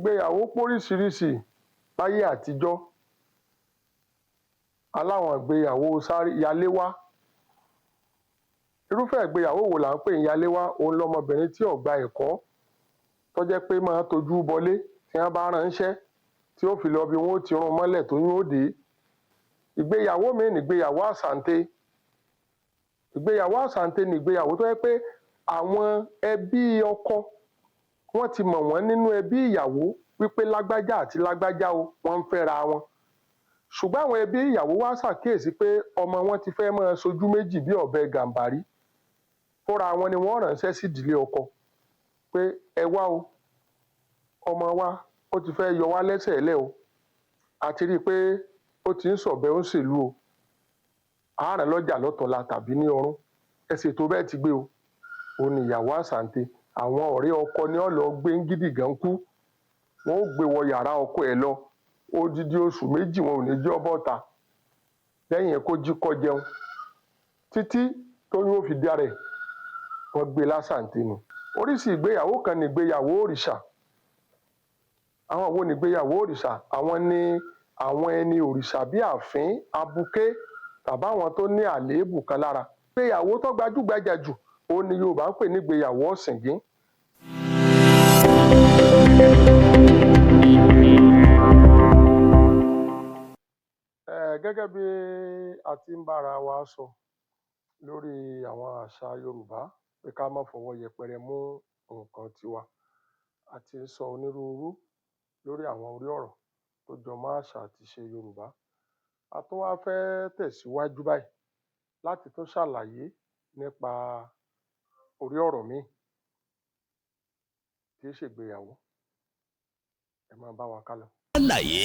Ìgbéyàwó póríṣiríṣi láyé àtijọ́. Aláwọn ìgbéyàwó sáré yaléwá. Irúfẹ́ ìgbéyàwó wo là ń pè ní yaléwá? Òun lọmọbìnrin tí ò gba ẹ̀kọ́, tó jẹ́ pé máa tojú bọlé tí wọ́n bá ránṣẹ́, tí ó fi lọ bí wọ́n ó ti rún mọ́lẹ̀ tóyún ó dé. Ìgbéyàwó míì nìgbéyàwó àsàǹte. Ìgbéyàwó àsàǹte nìgbéyàwó tó jẹ́ pé àwọn ẹbí ọkọ, wọ́n ti mọ̀ wọ́n nínú ẹbí ìyàwó wípé lágbájá àti lágbájá o, wọ́n ń fẹ́ra wọn. Ṣùgbọ́n àwọn ẹbí ìyàwó wá ṣàkíyèsí pé ọmọ wọn ti fẹ́ máa ṣojú méjì bí ọ̀bẹ gàǹbàrí. Fúnra wọn ni wọ́n ránṣẹ́ sí ìdílé ọkọ pé ẹ wá o, ọmọ wa ó ti fẹ́ yọ wá lẹ́sẹ̀ lẹ̀ o, a ti rí i pé ó ti ń sọ̀bẹ ó ń ṣèlú o, á rán lọ́jà lọ́tùnla tàbí ní ọrún, ẹ ṣètò bẹ́ẹ̀ ti gbé o. Òun ni ìyàwó àsàǹte. Àwọn ọ̀rẹ́ ọkọ ni ó lọ gbé ń gídìgàn kú, wọn ó gbé wọ yàrá ọkọ ẹ̀ lọ odidi oṣù 2, wọn ò ní jẹ́ ó bọ́ta, lẹ́yìn kó jí kó jẹun títí tóyún ó fi dára ẹ̀. Wọ́n gbé lásàǹte nù. Oríṣi ìgbéyàwó kan nìgbéyàwó òrìṣà. Àwọn wo nìgbéyàwó òrìṣà? Àwọn ni àwọn ẹni òrìṣà bí àfín, abuké tàbáwọn tó ní àléébù kan lára. Ìgbéyàwó tó gbajúgbajà jù, òun ni Yorùbá ń pè nígbéyàwó ọ̀sìngín. Gẹ́gẹ́ bí a ti ń bára wa sọ lórí àwọn àṣà Yorùbá pé ká má fọwọ́ yẹpẹrẹ mú nǹkan tiwa, a ti ń sọ onírúurú lórí àwọn orí ọ̀rọ̀ tó jọ mọ́ àṣà àti ìṣe Yorùbá. A tún wá fẹ́ tẹ̀síwájú báyìí láti tún ṣàlàyé nípa orí ọ̀rọ̀ míì tí í ṣègbéyàwó. Ẹ máa bá wa kálọ. Àlàyé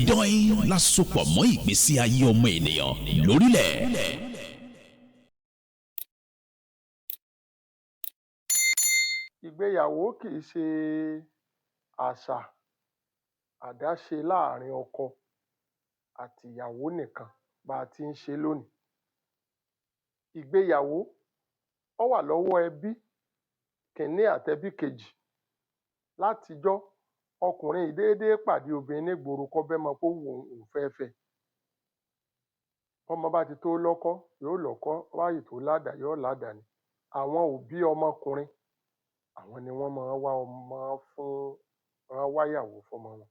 dọ́in lásopọ̀ mọ́ ìgbésí ayé ọmọ ènìyàn lórílẹ̀. Ìgbéyàwó kì í ṣe àṣà àdáṣe láàrin ọkọ àti ìyàwó nìkan bá a ti ń ṣe lónìí. Ìgbéyàwó, ó wà lọ́wọ́ ẹbí kìíní àtẹbí kejì. Látijọ́, ọkùnrin ì déédé pàdé obìnrin nígboro kó bẹ́mọ pó wù òun, òun fẹ́ fẹ́ ẹ. Bọ́mọ bá ti tó lọ́kọ́, yóò lọ́kọ́, bó bá sì tó ládàá, yóò ládàá ni. Àwọn òbí ọmọkùnrin, àwọn ni wọ́n máa ń wá ọmọ fún, wọ́n wáyàwó fọ́mọ wọn.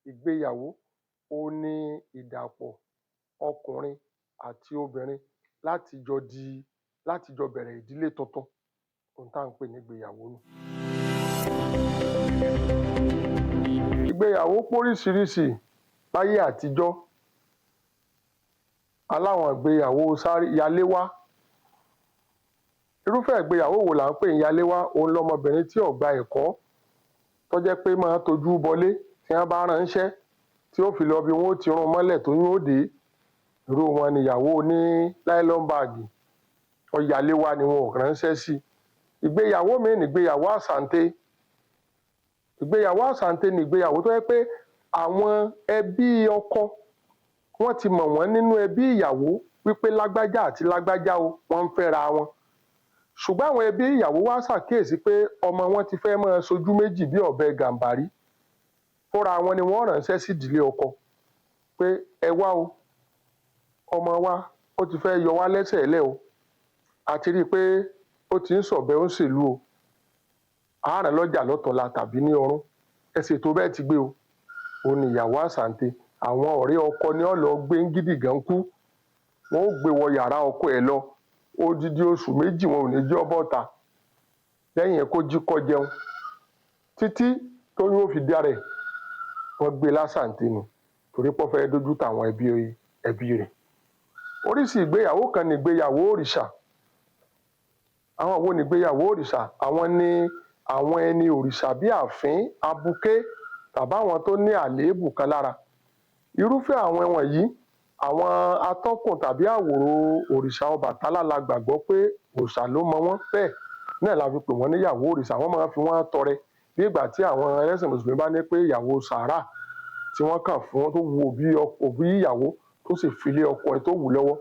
Ìgbéyàwó, òun ni ìdàpọ̀ ọkùnrin àti obìnrin láti jọ di, láti jọ bẹ̀rẹ̀ ìdílé tuntun. Ohun tá à ń pè ní ìgbéyàwó nù. Ìgbéyàwó póríṣiríṣi láyé àtijọ́. Aláwọn ìgbéyàwó sáré yaléwá. Irúfẹ́ ìgbéyàwó wo là ń pè ní yaléwá? Òun lọmọbìnrin tí ò gba ẹ̀kọ́, tó jẹ́ pé máa tojú bọlé tí wọ́n bá ránṣẹ́, tí ó fi lọ bí wọ́n ó ti rún mọ́lẹ̀ tóyún ó dé. Irú wọn nìyàwó oní nylon báàgì. Ó yaléwá ni, wọn ò ránṣẹ́ sí i. Ìgbéyàwó míì nìgbéyàwó àsàǹte. Ìgbéyàwó àsàǹte nìgbéyàwó tó jẹ́ pé àwọn ẹbí ọkọ, wọ́n ti mọ̀ wọ́n nínú ẹbí ìyàwó wípé lágbájá àti lágbájá o, wọ́n ń fẹ́ra wọn. Ṣùgbọ́n àwọn ẹbí ìyàwó wá ṣàkíyèsí pé ọmọ wọn ti fẹ́ máa ṣojú méjì bí ọ̀bẹ gàǹbàrí. Fúnra wọn ni wọ́n ránṣẹ́ sí ìdílé ọkọ pé ẹ wá o, ọmọ wa ó ti fẹ́ yọ wá lẹ́sẹ̀ lẹ̀ o, a ti rí i pé ó ti ń sọ̀bẹ ó ń ṣèlú o, á rán lọ́jà lọ́tùnla tàbí ní ọrún, ẹ ṣètò bẹ́ẹ̀ ti gbé o. Òun ni ìyàwó àsàǹte. Àwọn ọ̀rẹ́ ọkọ ni ó lọ gbé ń gídìgàn kú, wọn ó gbé wọ yàrá ọkọ ẹ̀ lọ odidi oṣù 2, wọn ò ní jẹ́ ó bọ́ta, lẹ́yìn kó jí kó jẹun títí tóyún ó fi dára ẹ̀. Wọ́n gbé lásàǹte nù torí pé ó fẹ́ dójú tàwọn ẹbí rẹ̀. Oríṣi ìgbéyàwó kan nìgbéyàwó òrìṣà. Àwọn wo nìgbéyàwó òrìṣà? Àwọn ni àwọn ẹni òrìṣà bí àfín, abuké tàbáwọn tó ní àléébù kan lára. Irúfẹ́ àwọn wọ̀nyí, àwọn atọ́kùn tàbí àwòrò òrìṣà Ọbàtálá la gbàgbọ́ pé òòṣà ló mọ wọ́n bẹ́ẹ̀ náà la fi pè wọ́n níyàwó òrìṣà. Wọ́n máa ń fi wọ́n tọrẹ bí ìgbà tí àwọn ẹlẹ́sìn mùsùlùmí bá ní pé ìyàwó sàárà tí wọ́n kàn fún tó wu òbí ìyàwó tó sì fi lé ọkọ ẹ̀ tó wù lọ́wọ́,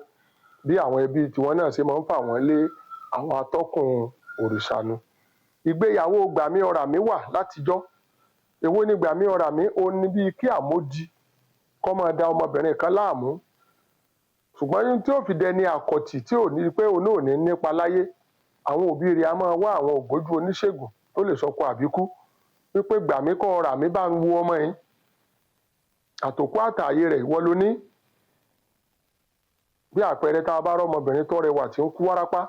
bí àwọn ẹbí tiwọn náà ṣe máa ń fà wọ́n lé àwọn atọ́kùn òrìṣà nu. Ìgbéyàwó gbàmí ọ̀rà mi wà látijọ́. Èwo ni gbàmí ọ̀rà mi? Ó ní bíi kí àmódi kó máa da ọmọbìnrin kan láàmú, ṣùgbọ́n tí ó fi dẹni àkọ̀tì tí ò ní pé òun náà ò ní nípa láyé. Àwọn òbí rẹ̀ á máa wá àwọn ògbójú oníṣègùn tó lè sọkọ àbíkú wípé gbàmí kọ́ ọ̀rà mi, bá ń wo ọmọ yìí, àtòkú àtàyè rẹ̀, ìwọ ló ní. Bí àpẹẹrẹ, tá a bá rọmọbìnrin tó rẹwà tí ń kú wárápá,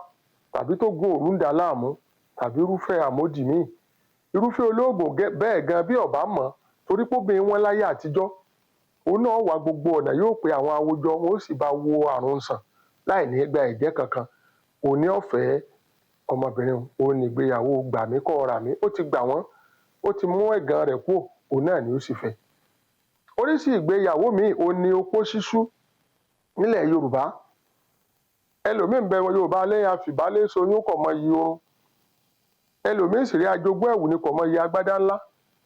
tàbí tó gun òru ń dà láàmú, tàbí irúfẹ́ àmódì míì, irúfẹ́ olóògùn bẹ́ẹ̀ gan, bí ọ̀bá mọ̀ torí póbìnrin wọn láyé àtijọ́, òun náà wá gbogbo ọ̀nà, yóò pe àwọn awojọ, wọn ó sì bá wo àrùn sàn láì ní gba ẹ̀jẹ̀ kankan. Òní ọ̀fẹ́ ọmọbìnrin òun ní ìgbéyàwó gbàmí kọ́ ọ̀rà mi. Ó ti gbà wọ́n, ó ti mú ẹ̀gàn rẹ̀ kúò, òun náà ni ó sì fẹ́. Oríṣi ìgbéyàwó míì òun ni opó ṣíṣú nílẹ̀ Yorùbá. Ẹlòmíín bẹ Yorùbá lẹ́yìn àfìbálẹ̀ soyún, kò mọ iye oorun. Ẹlòmíín sì rí, ajogún ẹ̀wù ni, kò mọ iye agbádá ńlá.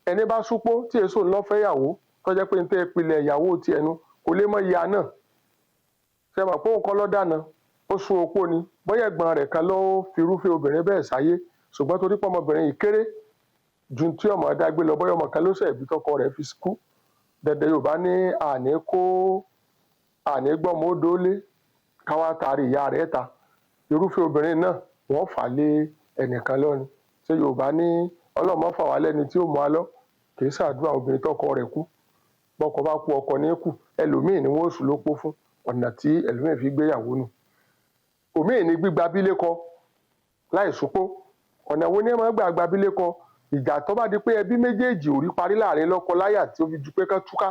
Ẹni bá súpó tí èso ńlọ fẹ́yàwó, tó jẹ́ pé ń tẹ́ pilẹ̀ ìyàwó ti ẹnu, kò lè mọ iye àná. Ṣe mọ̀ pé òun kọ́ ló dáná, ó sún opó ni. Bóyá ẹ̀gbọ́n rẹ̀ kan ló firúfẹ́ obìnrin bẹ́ẹ̀ sáyé, ṣùgbọ́n torí pé ọmọbìnrin yìí kéré ju tí ọmọ dágbé lọ, bóyá ọmọ kan ló ṣẹ̀ bí tọkọ rẹ̀ fi kú. Dandan Yorùbá ní àní kó àní gbọ́mọ ó dólé káwá taari ìyá rẹ̀ ta. Irúfẹ́ obìnrin náà, wọ́n fà lé ẹnìkan lọ́ni. Ṣé Yorùbá ní ọlọ́mọ fà wá lẹ́ni tí ó mú wa lọ, kì í ṣàdúrà. Obìnrin tọkọ rẹ̀ kú, bọ́kọ bá kú, ọkọ ní kù, ẹlòmíì ni wọ́n sùn lópó fún. Ọ̀nà tí ẹlòmíì fi gbéyàwó nù. Òmíì ní gbígba bílékọ láì súpó. Ọ̀nà wo ni ẹ máa gbà gba bílékọ? Ìjà tó bá di pé ẹbí méjèèjì ò rí parí láàrin lọ́kọ láyà, tí ó fi ju pé kán túká,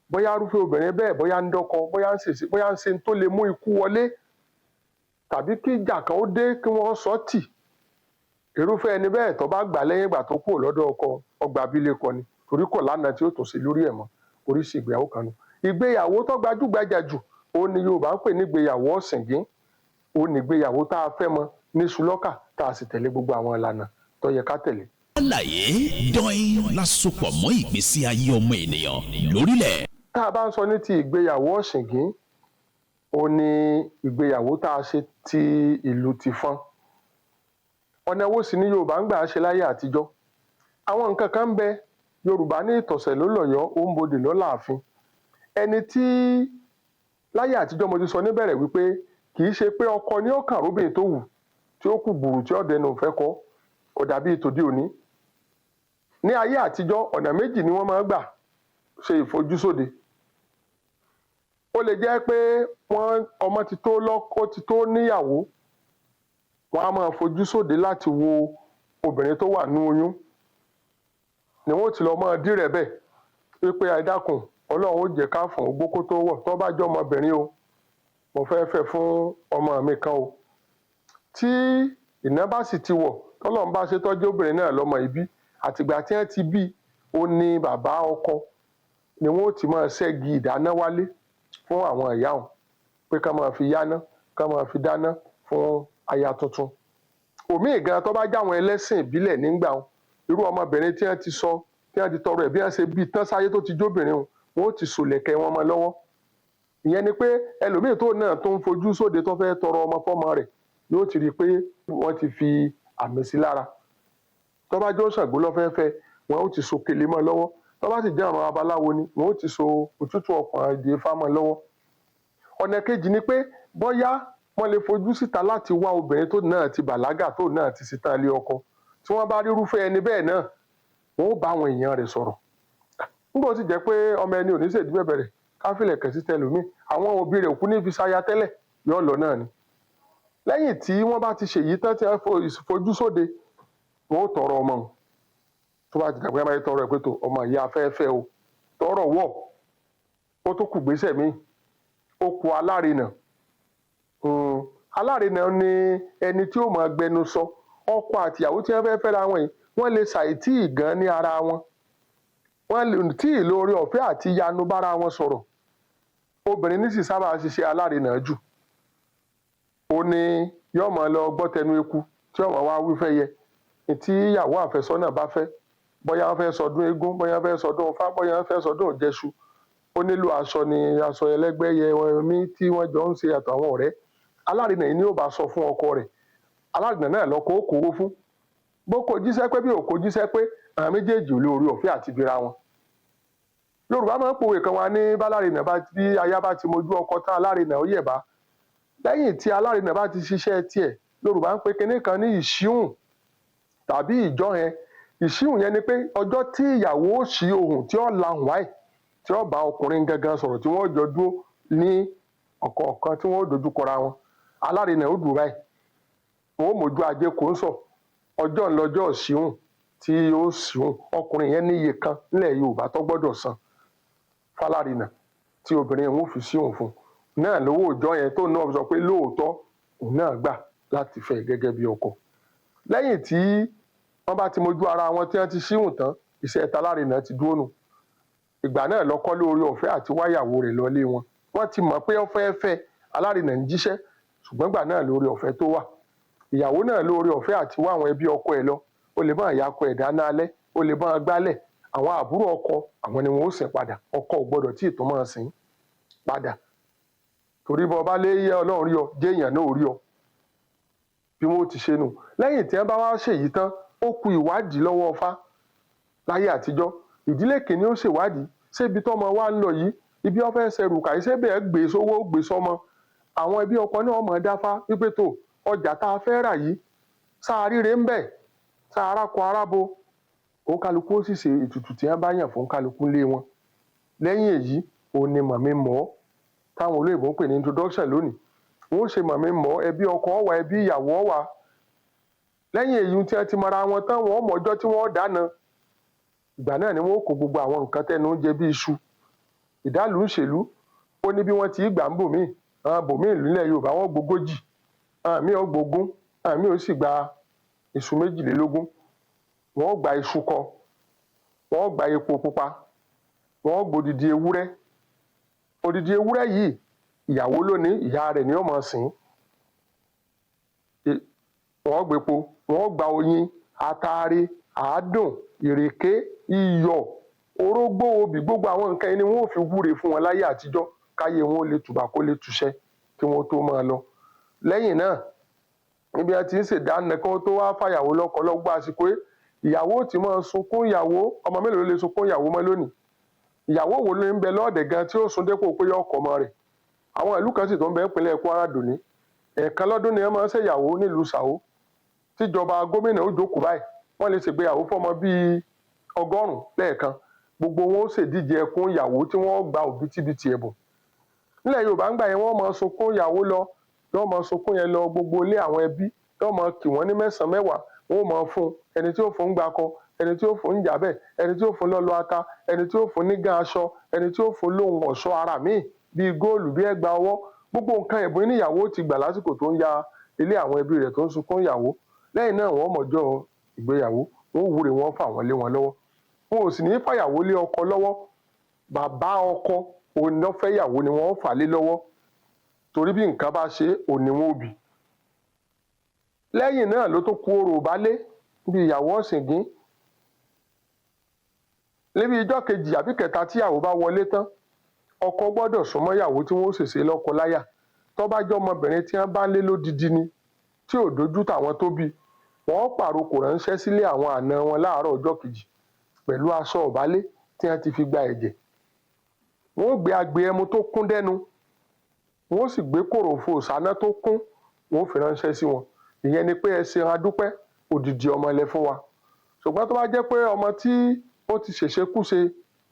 bóyá arúfẹ́ obìnrin bẹ́ẹ̀, bóyá ń dọ́kọ, bóyá ń ṣèṣe, bóyá ń ṣe tó lè mú ikú wọlé, tàbí kí ìjà kan ó dé kí wọ́n sọ tì, irúfẹ́ ẹni bẹ́ẹ̀ tó bá gbà lẹ́yìn ìgbà tó kúrò lọ́dọ̀ ọkọ, ọgbà abilékọ ni, torí kò lánàá tí ó tún ṣe lórí ẹ̀ mọ́. Oríṣi ìgbéyàwó kan nù. Ìgbéyàwó tó gbajúgbajà jù, òun ni Yorùbá ń pè ní ìgbéyàwó ọ̀sìngín. Òun ni ìgbéyàwó tá a fẹ́ mọ ní ṣùlọ́kà, tá a sì tẹ̀lé gbogbo àwọn ìlànà tó yẹ ká tẹ̀lé. Àlàyé dọ́in lásopọ̀ mọ́ ìgbésí ayé ọmọ ènìyàn lórílẹ̀. Tá a bá ń sọ ní ti ìgbéyàwó ọ̀sìngín, òun ni ìgbéyàwó tá a ṣe ti ìlú tìfọn. Ọ̀nà wo sì ni Yorùbá ń gbà ṣe láyé àtijọ́? Àwọn nǹkan kan ń bẹ. Yorùbá ní ìtọ̀sẹ̀ ló lọ̀yọ́, ó ń bodè lọ́láàfin. Ẹni tí láyé àtijọ́, mo ti sọ níbẹ̀rẹ̀ wípé kì í ṣe pé ọkọ ní ó kàn róbìnrin tó wù tí ó kù gbùrù tí ó dẹnu ìfẹ́ kọ, kò dàbí tòde òní. Ní ayé àtijọ́, ọ̀nà méjì ni wọ́n máa ń gbà ṣe ìfojúsóde. Ó lè jẹ́ pé wọ́n ọmọ ti tó lọ́kọ, ti tó níyàwó, wọ́n á máa fojú sóde láti wo obìnrin tó wà ní oyún, ni wọ́n ó ti lọ máa dírẹ̀ bẹ́ẹ̀ wípé, "Ẹ dákun, Ọlọ́run ó jẹ́ ká fún ogbó kó tó wọ̀, tó bá jẹ́ ọmọbìnrin o, mo fẹ́ fẹ́ fún ọmọ mi kan o." Tí ìná bá sì ti wọ̀, tọ́lọ́run bá ṣe tọ́jú obìnrin náà lọ́mọ ìbí, àtìgbà tí wọ́n ti bí, ó ní bàbá ọkọ ni wọ́n ó ti máa ṣẹ́gi ìdáná wálé fún àwọn ìyá wọn pé ká máa fi yáná, ká máa fi dáná fún aya tuntun. Òmíì gan, tó bá jáwọn ẹlẹ́sìn ìbílẹ̀ nígbà wọn, irú ọmọbìnrin tí wọ́n ti sọ, tí wọ́n ti tọrọ ẹ̀, bí wọ́n ṣe bí tán sáyé tó ti jóbìnrin wọn, wọn ó ti sòlẹ̀kẹ̀ wọn mọ́ lọ́wọ́. Ìyẹn ni pé ẹlòmíì tó náà tó ń fojú sóde, tó fẹ́ tọrọ ọmọ fọ́mọ rẹ̀, yóò ti rí i pé wọ́n ti fi àmì sí lára. Tó bá jẹ́ Ṣàngó lọ́fẹ́fẹ́, wọn ó ti so kele mọ́ lọ́wọ́. Tó bá sì jẹ́ àwọn babaláwo ni, wọn ó ti so òtútù ọkàn èdè Ifá mọ́ lọ́wọ́. Ọ̀nà kejì ni pé bóyá wọ́n lè fojú síta láti wá obìnrin tó náà ti bàlágà, tó náà ti ṣetán ilé ọkọ. Tí wọ́n bá rí irúfẹ́ ẹni bẹ́ẹ̀ náà, wọ́n ó bá àwọn èèyàn rẹ̀ sọ̀rọ̀. Nígbà ó sì jẹ́ pé ọmọ ẹni ò ní ṣèdí bẹ̀bẹ̀rẹ̀ káfílẹ̀ kẹ̀ sí tẹlòmíì, àwọn òbí rẹ̀ kú ní fi ṣaya tẹ́lẹ̀, yóò lọ náà ni. Lẹ́yìn tí wọ́n bá ti ṣèyí tán, tí wọ́n fojú sóde, wọ́n ó tọrọ ọmọ wọn. Tó bá ti dàgbà, bá tọrọ ẹ̀ pé tó ọmọ ìyá afẹ́fẹ́ o, tọrọ wọ̀, ó tó kù gbèsè míì, ó kù alárinà. Alárinà ni ẹni tí ó máa gbẹnu sọ ọkọ àtìyàwó tí wọ́n fẹ́ fẹ́ra wọn yìí. Wọ́n lè ṣàìtì gan ní ara wọn, wọ́n lè tí ì lórí ọ̀fẹ́ àti yanu bára wọn sọ̀rọ̀. Obìnrin ní sì sábà ṣiṣẹ́ alárinà jù. Ó ní yóò máa lọ gbọ́ tẹnu eku tí ọmọ wa wí fẹ́ yẹ tí ìyàwó àfẹ́sọ́nà bá fẹ́, bóyá wọ́n fẹ́ sọdún eégún, bóyá wọ́n fẹ́ sọdún Ifá, bóyá wọ́n fẹ́ sọdún Ìjẹṣu. Ó nílò aṣọ ni aṣọ ẹlẹ́gbẹ́yẹ wọn mí tí wọ́n jọ ń ṣe àtàwọn ọ̀rẹ́. Alárinà yìí ni ó bá sọ fún ọkọ rẹ̀. Alárinà náà lọkọ ó kówó fún, bó kò jíṣẹ́ pé, bí ò kò jíṣẹ́ pé. Àwọn méjèèjì ò lóore ọ̀fẹ́ àti bíra wọn. Yorùbá máa ń pòwe kan wa ní bálárinà bá bí aya bá ti mojú ọkọ tán, alárinà ó yẹ̀bá. Lẹ́yìn tí alárinà bá ti ṣiṣẹ́ tiẹ̀, Yorùbá ń pe kinní kan ní ìṣíhùn tàbí ìjọ́hẹn. Ìṣíhùn yẹn ni pé ọjọ́ tí ìyàwó ó ṣí ohùn, tí ó lahùn wáì, tí ó bá ọkùnrin gangan sọ̀rọ̀, tí wọ́n jọ dúró ní ọ̀kọ̀ọ̀kan, tí wọ́n dojú kọra wọn, alárinà ó dùn báyìí, wọn ó mójú ajé kò ń sọ. Ọjọ́ ńlọjọ́ ìṣíhùn tí ó ṣíhùn, ọkùnrin yẹn níye kan nílẹ̀ Yorùbá tó gbọ́dọ̀ san fálárinà tí obìnrin yẹn ó fi ṣíhùn fún un náà lówó òjọ́ yẹn, tó náà sọ pé lóòótọ́ òun náà gbà láti fẹ́ gẹ́gẹ́ bí ọkọ. Lẹ́yìn tí wọ́n bá ti mojú ara wọn, tí wọ́n ti ṣíhùn tán, iṣẹ́ talárinà ti dúró nù. Ìgbà náà lọ́kọ lóore ọ̀fẹ́ àti wáyàwó rẹ̀ lọlé wọn. Wọ́n ti mọ̀ pé ó fẹ́ fẹ́, alárinà ń jíṣẹ́, ṣùgbọ́n ìgbà náà lóore ọ̀fẹ́ tó wà. Ìyàwó náà lóore ọ̀fẹ́ àti wá àwọn ẹbí ọkọ ẹ̀ lọ. Ó lè bá ìyá ọkọ ẹ̀ dáná alẹ́, ó lè bá gbálẹ̀. Àwọn àbúrò ọkọ, àwọn ni wọn ó sìn padà. Ọkọ ò gbọdọ̀ tí ì tó máa sìn padà, torí bọ́ bá lé yẹ Ọlọ́run rí ọ, jéèyàn náà rí ọ bí wọn ó ti ṣe nù. Lẹ́yìn tí wọ́n bá wá ṣèyí tán, ó ku ìwádìí lọ́wọ́ Ifá. Láyé àtijọ́, ìdílé kìíní ó ṣèwádìí: ṣébi tọ́mọ wa ń lọ yìí, ibi ó fẹ́ ṣẹrù kàí, ṣé bẹ́ẹ̀ gbé sówó gbé sọmọ? Àwọn ẹbí ọkọ náà mọ̀ dáfá wípé tó ọjà tá a fẹ́ rà yìí, sáà ríre ń bẹ̀, sáà aráko arábo. Òun kálukú ó sì ṣe ètùtù tí wọ́n bá yàn fún kálukú lé wọn. Lẹ́yìn èyí, òun ni mọ̀mí mọ̀ ọ́ táwọn olóyìnbó ń pè ní introduction lónìí. Wọ́n ó ṣe mọ̀mí mọ̀, ẹbí ọkọ ọ̀wà, ẹbí ìyàwó ọ̀wà. Lẹ́yìn èyí tí wọ́n ti mọra wọn tán, wọ́n mọ ọjọ́ tí wọ́n dáná. Ìgbà náà ni wọ́n ó kó gbogbo àwọn nǹkan tẹnu oúnjẹ bíi iṣu ìdálù ń ṣèlú. Ó ní bí wọ́n ti gbà ń bòmíì, àwọn bòmíì nílẹ̀ Yorùbá, wọ́n gbogójì, àwọn míì ó gbógún, àwọn míì ó sì gba iṣu 22. Wọ́n ó gba iṣu kọ, wọ́n ó gba epo pupa, wọ́n ó gbódidi ewúrẹ́. Odidi ewúrẹ́ yìí, ìyàwó lónìí, ìyá rẹ̀ ni ó máa sìn. Wọ́n gbépo, wọ́n gba oyin, ataare, àádùn, ìrèké, iyọ̀, orógbó, obì. Gbogbo àwọn nǹkan yìí ni wọ́n ò fi wúre fún wọn láyé àtijọ́, káyé wọn ó lè tùbà, kó lè túṣẹ́, kí wọ́n tó máa lọ. Lẹ́yìn náà, níbi wọ́n ti ń ṣèdáná, kí wọ́n tó wá fàyàwó lọ́kọ lọ́gbọ́, àsìkò ìyàwó ti máa sunkún ìyàwó. Ọmọ mélòó ló lè sunkún ìyàwó mọ́ lónìí? Ìyàwó wo ló ń bẹ lọ́ọ̀dẹ̀ gan tí ó sun dépò pé yọ ọkọ ọmọ rẹ̀? Àwọn ìlú kan sì tó ń bẹ ìpínlẹ̀ Kwara dòní, ẹ̀ẹ̀kan lọ́dún ni wọ́n máa ń ṣèyàwó nílùú Ṣàó, tíjọba gómìnà ó jókòó báyìí. Wọ́n lè ṣègbéyàwó fọ́mọ bíi 100 lẹ́ẹ̀kan. Gbogbo wọn ó ṣèdíje ẹkún ìyàwó, tí wọ́n gba òbítíbitì ẹ̀bùn. Nílẹ̀ Yorùbá ń gbà yẹn, wọ́n máa sunkún ìyàwó lọ, yóò máa sunkún yẹn lọ. Gbogbo ilé àwọn ẹbí yóò máa kì wọ́n ní mẹ́sàn-án mẹ́wàá, wọ́n ó máa fún ẹni tí ó fún gbakọ, ẹni tí ó fún jàbẹ́, ẹni tí ó fún lọ́lọ́ ata, ẹni tí ó fún nígàn aṣọ, ẹni tí ó fún lóhun ọ̀ṣọ́ ara míì bíi góòlù, bíi ẹ̀gbà ọwọ́. Gbogbo nǹkan ẹ̀bùn níyàwó ti gbà lásìkò tó ń ya ilé àwọn ẹbí rẹ̀ tó ń sunkún ìyàwó. Lẹ́yìn náà, wọ́n mọ̀jọ́ ìgbéyàwó, wọ́n wúre, wọ́n fà wọ́n lé wọn lọ́wọ́. Wọn ò sì ní fàyàwó lé ọkọ lọ́wọ́. Bàbá ọkọ òun ló fẹ́yàwó ni wọ́n fà lé lọ́wọ́, torí bí nǹkan bá ṣe òun ni wọ́n ó bì. Lẹ́yìn náà ló tó ku orò ìbálé bí ìyàwó ọ̀sìngín. Níbi ijọ́ kejì àbí kẹta tíyàwó bá wọlé tán, ọkọ gbọ́dọ̀ súnmọ́ ìyàwó tí wọ́n ó ṣèṣe lọ́kọ láyà. Tó bá jẹ́ ọmọbìnrin tí wọ́n bá ń lé lódidi ni, tí ò dójú tàwọn tó bí, wọ́n pàrokò ránṣẹ́ sílé àwọn àna wọn láàárọ̀ ọjọ́ kejì pẹ̀lú aṣọ ọ̀bálé tí wọ́n ti fi gba ẹ̀jẹ̀. Wọ́n ó gbé agbe ẹmu tó kún dẹ́nu, wọ́n ó sì gbé kòròfo ìsáná tó kún, wọ́n ó fi ránṣẹ́ sí wọn. Ìyẹn ni pé ẹ ṣeun, adúpẹ́, òdìdí ọmọ lẹ fún wa. Ṣùgbọ́n tó bá jẹ́ pé ọmọ tí ó ti ṣèṣekúṣe,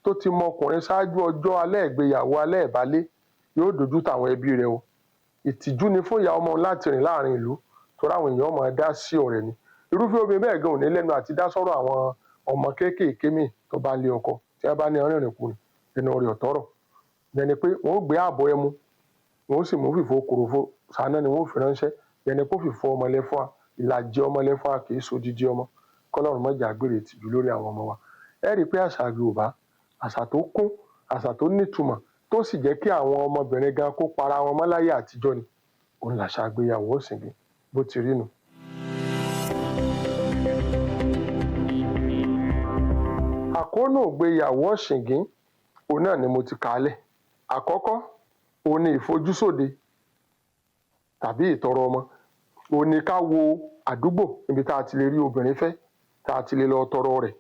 tó ti mọ ọkùnrin ṣáájú ọjọ́ alẹ́ ìgbéyàwó, alẹ́ ìbálé, yóò dojú tàwọn ẹbí rẹ̀ o. Ìtìjú ni fún ìyá ọmọ láti rìn láàrin ìlú, torí àwọn èèyàn máa dá sí ọ̀rẹ́ ni. Irúfẹ́ obìnrin bẹ́ẹ̀ gan ò ní lẹ́nu àti dá sọ́rọ̀ àwọn ọmọ kéékèèké míì tó bá ń lé ọkọ, tí wọ́n bá ní rìnrìn kùnrin, ẹnu rẹ̀ ọ̀tọ́rọ̀. Ìyẹn ni pé wọ́n ó gbé ààbọ̀ ẹmu, wọ́n ó sì mú fìfo kòròfo sáná ni wọ́n ó fi ránṣẹ́. Ìyẹn ni pé òfìfo ọmọ lẹ fún wa, ìlàjì ọmọ lẹ fún wa, kì í ṣodidi ọmọ. Kọ́lọ́run má jẹ́ á gbére ìtìjú lórí àwọn ọmọ wa. Ẹ rí i pé àṣà Yorùbá, àṣà tó kún, àṣà tó nítumọ̀, tó sì jẹ́ kí àwọn ọmọbìnrin gan kó para wọn mọ́ láyé àtijọ́ ni òun làṣà ìgbéyàwó ọ̀sìngín bó ti rí nu. Àkóónú ìgbéyàwó ọ̀sìngín, òun náà ni mo ti kà á lẹ̀. Àkọ́kọ́, òun ni ìfojúsóde tàbí ìtọrọ ọmọ. Òun ni ká wo àdúgbò níbi tá a ti lè rí obìnrin fẹ́, tá a ti lè lọ tọrọ rẹ̀.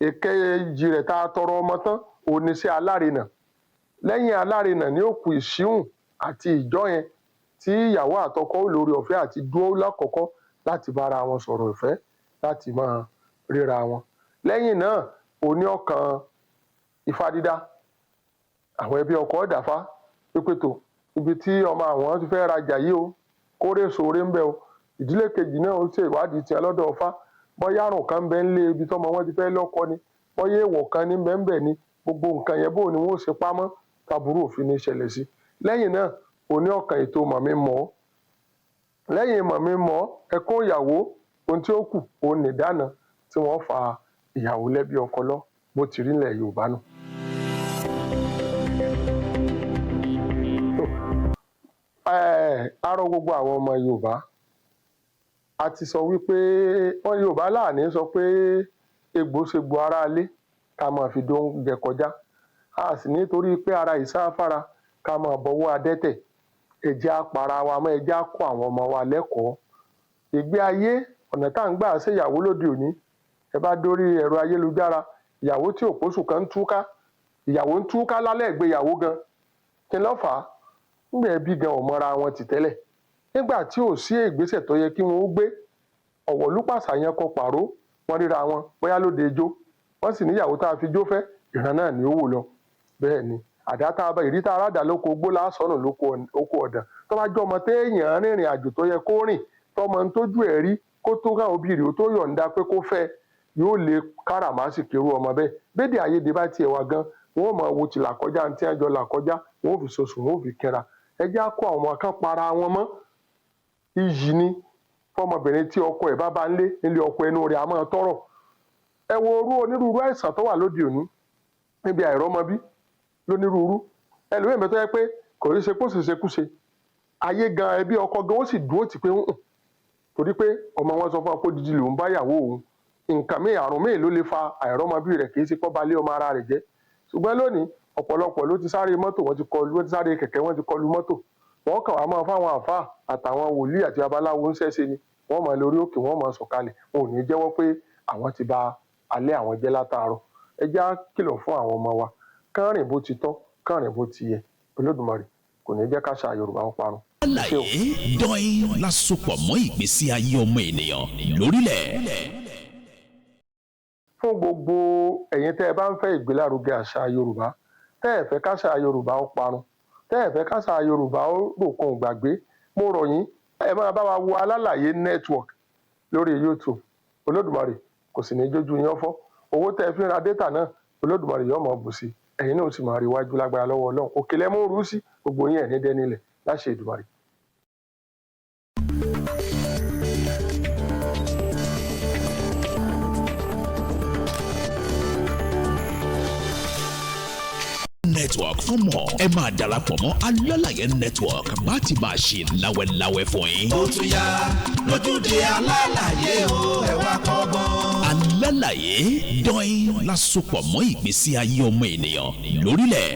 Èkejì rẹ̀ tá a tọrọ ọmọ tán, òun ni sí alárinà. Lẹ́yìn alárinà ní ó kù ìṣíhùn àti ìjọ yẹn tí ìyàwó àtọkọ ó lórí ọ̀fẹ́ àti dúró lákọ̀ọ́kọ́ láti bára wọn sọ̀rọ̀ ìfẹ́, láti máa ríra wọn. Lẹ́yìn náà, òun ní ọkàn ifá dídá. Àwọn ẹbí ọkọ dàfá pípé tó ibi tí ọmọ àwọn ti fẹ́ rajà yìí o, kórè sóore ń bẹ o. Ìdílé kejì náà ó ṣe ìwádìí tiẹ̀ lọ́dọ̀ ọfá, bóyá àrùn kan ń bẹ ńlé ibi tọ́mọ wọn ti fẹ́ lọ́kọ ni, bóyá èèwọ̀ kan ní bẹ ń bẹ ni, gbogbo nǹkan yẹn bó ni wọn ó ṣe pamọ́ taburú òfin ní ṣẹlẹ̀ sí. Lẹ́yìn náà, òní ọkàn ètò mọ̀mí mọ́. Lẹ́yìn mọ̀mí mọ́, ẹkún ìyàwó, ohun tí ó kù òun nìdáná tí wọ́n fa ìyàwó lẹ́bí ọkọ lọ. Bó ti rí nílẹ̀ Yorùbá nù. A rọ gbogbo àwọn ọmọ Yorùbá. A ti sọ wípé wọn Yorùbá láàní sọ pé egbò ṣegbò aráalé ká máa fi dóúnjẹ kọjá, a sì nítorí pé ara ìsáfára ká máa bọwọ́ adẹ́tẹ̀. Ẹ jẹ́ á para wa mọ́, ẹ jẹ́ á kọ́ àwọn ọmọ wa lẹ́kọ̀ọ́ ìgbé ayé. Ọ̀nà tá à ń gbà ṣèyàwó lóde òní, ẹ bá dórí ẹ̀rọ ayélujára, ìyàwó tí ò pósù kan ń túká, ìyàwó ń túká lálẹ́ ìgbéyàwó gan. Kí ló fà á? Nígbà ẹbí gan ò mọra wọn tì tẹ́lẹ̀, nígbà tí ò sí ìgbésẹ̀ tó yẹ kí wọ́n ó gbé, ọ̀wọ̀ lúpàṣà yẹn kọ pàró, wọ́n ríra wọn bóyá lóde ijó, wọ́n sì níyàwó tá a fi jó fẹ́, ìran náà ni ó wò lọ. Bẹ́ẹ̀ ni àdá tá a bá ìrí tá a rádà lóko ogbó lásọnù lóko oko ọ̀dàn. Tó bá jọmọ téèyàn rìnrìn àjò tó yẹ kó rìn, tọmọ ń tójú ẹ̀ rí kó tó káwọn òbí rẹ̀ ó tó yọ̀ǹda pé kó fẹ́, yóò lè káràmásìkì irú ọmọ bẹ́ẹ̀. Bédè àìyedè bá tiẹ̀ wá gan, wọn ò mọ̀ wo ti là kọjá ní tí wọ́n jọ là kọjá, wọn ò fi sosùn, wọn ò fi kẹra. Ẹ jẹ́ á kó àwọn ọmọ kan para wọn mọ́. Iyì ni fọmọbìnrin tí ọkọ ẹ̀ bá bá ń lé nílé ọkọ, ẹnu rẹ̀ á máa tọrọ. Ẹ wo orú onírúurú àìsàn tó wà lóde òní níbi àìrọ́mọbí lónírúurú. Ẹlòmíì bẹ tó yẹ pé kò ní ṣe kó sì ṣekúṣe ayé gan, ẹbí ọkọ gan ó sì dúró tì pé ń hùn, torí pé ọmọ wọn sọ fún ọ pé odidi lòún bá yàwó òun. Nǹkan míì, àrùn míì ló lè fa àìrọ́mọbí rẹ̀, kì í ṣe pọ́ balẹ̀ ọmọ ara rẹ̀ jẹ́. Ṣùgbọ́n lónìí, ọ̀pọ̀lọpọ̀ ló ti sáré mọ́tò, wọ́n ti kọlu, wọ́n ti sáré kẹ̀kẹ́, wọ́n ti kọlu mọ́tò. Wọ́n kàn wá máa fáwọn àáfàá àtàwọn wòlíì àti babaláwo ń ṣẹ̀ṣe ni wọ́n máa lórí òkè, wọ́n máa sọ̀kalẹ̀, wọn ò ní jẹ́wọ́ pé àwọn ti ba alẹ́ àwọn jẹ́ látàárọ̀. Ẹ já kìlọ̀ fún àwọn ọmọ wa, kán rìn bó ti tọ́, kán rìn bó ti yẹ. Olódùmarè kò ní jẹ́ káṣà Yorùbá ó parun. Àlàyé dọ́yìn lásopọ̀ mọ́ ìgbésí ayé ọmọ ènìyàn lórílẹ̀. Fún gbogbo ẹ̀yin tẹ́ ẹ bá ń fẹ́ ìgbélárugẹ àṣà Yorùbá, tẹ́ ẹ fẹ́ káṣà Yorùbá ó parun, tẹ́ ẹ fẹ́ káṣà Yorùbá ó ròkun ìgbàgbé, mo rọ̀ yín, ẹ máa bá wa wo Alálàyé Network lórí YouTube. Olódùmarè kò sì ní jójú yín ọfọ́. Owó tẹ́ ẹ fi ń ra data náà, Olódùmarè yóò máa bù sí, ẹ̀yin náà ó sì máa rí iwájú lágbára lọ́wọ́ Ọlọ́run. Òkè lẹ́mú rú sí gbogbo yín, ẹ̀ ní dẹ́nilẹ̀ láṣẹ Èdùmàrè. Network fún mọ̀, ẹ máa darapọ̀ mọ́ Alálàyé Network bá ti máa ṣe láwẹ́láwẹ́ fún yín. Ó tún yá lójúde Alálàyé o, ẹ wá kọ́gbọ́n. Alálàyé dọ́yìn lásopọ̀ mọ́ ìgbésí ayé ọmọ ènìyàn lórílẹ̀.